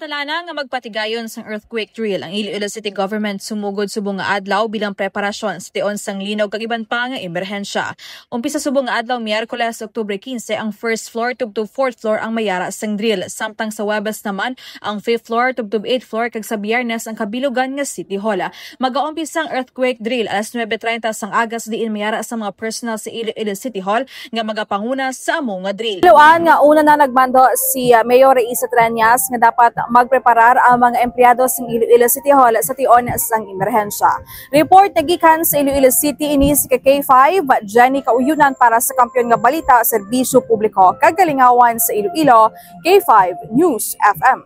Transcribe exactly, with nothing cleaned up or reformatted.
Plana nga magpatigayon sang earthquake drill ang Iloilo City Government sumugod subong nga adlaw bilang preparasyon sa tion sang linog kag iban pa nga emerhensya. Umpisa subong nga adlaw, Miyerkules, Oktubre quince, ang first floor tubtob fourth floor ang mayara sang drill, samtang sa Huwebes naman ang fifth floor tubtob eighth floor, kag sa Biyernes ang kabilugan nga City Hall. Magaumpisa ang earthquake drill alas nuebe treinta sang aga, sa diin mayara sa mga personnel sa Iloilo City Hall nga magapanguna sa amo nga drill. Luan nga una na nagmando si, ah, Mayor Raisa Treñas nga dapat magpreparar ang mga empleyado sang Iloilo City Hall sa tion sang emerhensya. Report nagikan sa Iloilo City, ini si K five, Jenny Kauyunan para sa Kampiyon nga Balita, Serbisyo Publiko kag Kalingawan sa Iloilo, K five News F M.